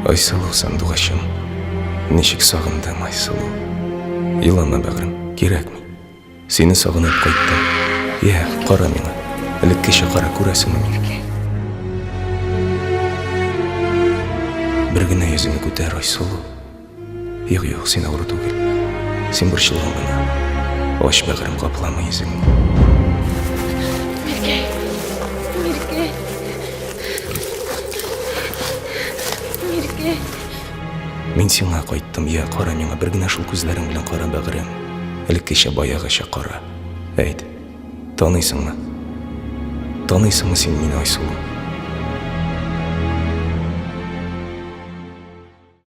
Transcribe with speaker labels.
Speaker 1: Айсылу, сандугачым, ничек сагындым, Айсылу. Елама, бәгърем, кирәкми. Сине сагынып кайттым. Йә, кара миңа. Элеккечә кара, күрәсеңме мине? Бер генә йөзеңне күтәр, Айсылу. Юк, юк, син авыру түгел. Син борчылган гына. Ач, бәгырем, каплама йөзеңне.
Speaker 2: Миркәй! Миркәй! Миркәй!
Speaker 1: Мин сиңа кайттым, я, кара миңа, бер генә шул күзләрең белән кара, бәгырем. Элеккечә, баягыча кара. Әйт, таныйсыңмы? Таныйсыңмы син мине, Айсылу?